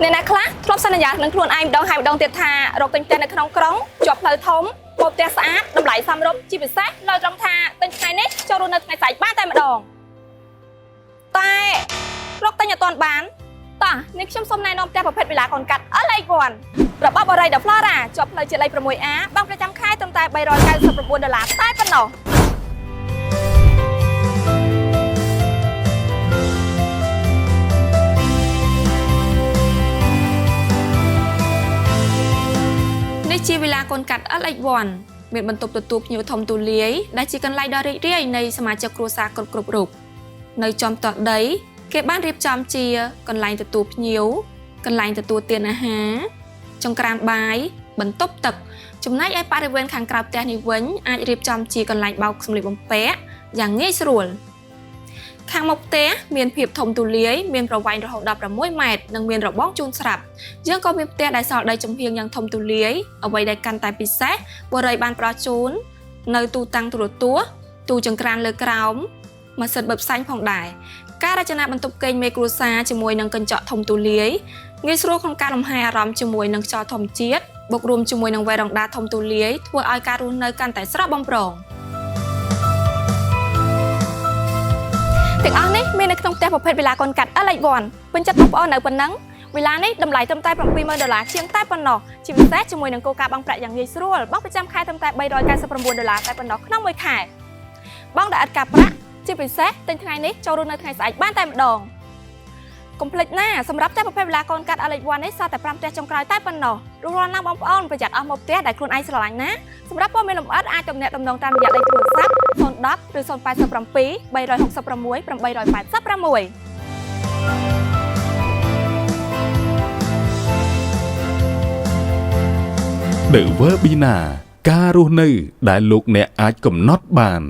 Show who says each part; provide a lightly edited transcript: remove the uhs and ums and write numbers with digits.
Speaker 1: អ្នកណាខ្លះធ្លាប់សន្យានឹងខ្លួនឯងម្ដងហើយម្ដងទៀតថារកទិញផ្ទះនៅក្នុងក្រុងជាប់ផ្លូវធំបូកផ្ទះស្អាតតម្លៃសមរម្យជាពិសេសនៅត្រង់ថាទិញថ្ងៃនេះចូលរស់នៅថ្ងៃស្អែកបានតែម្ដងតែរកទិញអត់ទាន់បានតោះនេះខ្ញុំសូមណែនាំផ្ទះប្រភេទវិឡាកូនកាត់ LA1 របស់បរិយដល់ Flora ជាប់ផ្លូវជាតិលេខ 6A បង់ប្រចាំខែត្រឹមតែ399ដុល្លារតែប៉ុណ្ណោះ នេះជាវិឡាកូនកាត់ LX1 មានបន្ទប់ទទួលភ្ញៀវធំទូលាយដែលជាកន្លែងដ៏រីករាយនៃសមាជិកគ្រួសារគ្រប់គ្រប់រូបនៅចំតដី គេបានរៀបចំជាកន្លែងទទួលភ្ញៀវកន្លែងទទួលទានអាហារចង្ក្រានបាយបន្ទប់ទឹកចំណែកឯបរិវេណខាងក្រៅផ្ទះនេះវិញអាចរៀបចំជាកន្លែងបោកសម្លៀកបំពាក់យ៉ាងងាយស្រួលខាងមុខផ្ទះមានភាពធំទូលាយមានប្រវែងរហូតដល់6ម៉ែត្រនិងមានរបងជូនស្រាប់ យើងក៏មានផ្ទះដែលសល់ដីចំហៀងយ៉ាងធំទូលាយអ្វីដែលកាន់តែពិសេសបុរីបានប្រជូននៅទូតាំងទូរទស្សន៍ទូចង្ក្រានលើក្រោមម៉ាស៊ីនបឺផ្សាញ់ផងដែរការរចនាបន្ទប់គេងមេគ្រួសារជាមួយនឹងកញ្ចក់ធំទូលាយងាយស្រួលក្នុងការលំហែអារម្មណ៍ជាមួយនឹងខ្យល់ធម្មជាតិបូករួមជាមួយនឹងវេរ៉ង់ដាធំទូលាយធ្វើឲ្យការរស់នៅកាន់តែស្រស់បំព្រងទាំងអស់នេះមាននៅក្នុងផ្ទះប្រភេទវិឡាកូនកាត់ LX1 ពេញចិត្តបងប្អូននៅប៉ុណ្ណឹង វិឡានេះតម្លៃត្រឹមតែ70000ដុល្លារជាងតែប៉ុណ្ណោះជាពិសេសជាមួយនឹងគោលការណ៍បង់ប្រាក់យ៉ាងងាយស្រួលបង់ប្រចាំខែត្រឹមតែ399ដុល្លារតែប៉ុណ្ណោះក្នុងមួយខែបង់ដោយឥតការប្រាក់ជាពិសេសទិញថ្ងៃនេះចូលរួមនៅថ្ងៃស្អែកបានតែម្ដងកុំភ្លេចណាសម្រាប់ផ្ទះប្រភេទវិឡាកូនកាត់ LX1 នេះសល់តែ5ផ្ទះចុងក្រោយតែប៉ុណ្ណោះរួសរាន់ណាស់បងប្អូនប្រយ័ត្នអស់មកផ្ទះដែលខ្លួនឯងស្រឡាញ់ណាសម្រាប់ព័ត៌មានលម្អិតអាចទំនាក់ទំនងតាមរយៈលេខទូរស័ព្ទ010ឬ087 366 886
Speaker 2: The Verbena ការរស់នៅដែលលោកអ្នកអាចកំណត់បាន។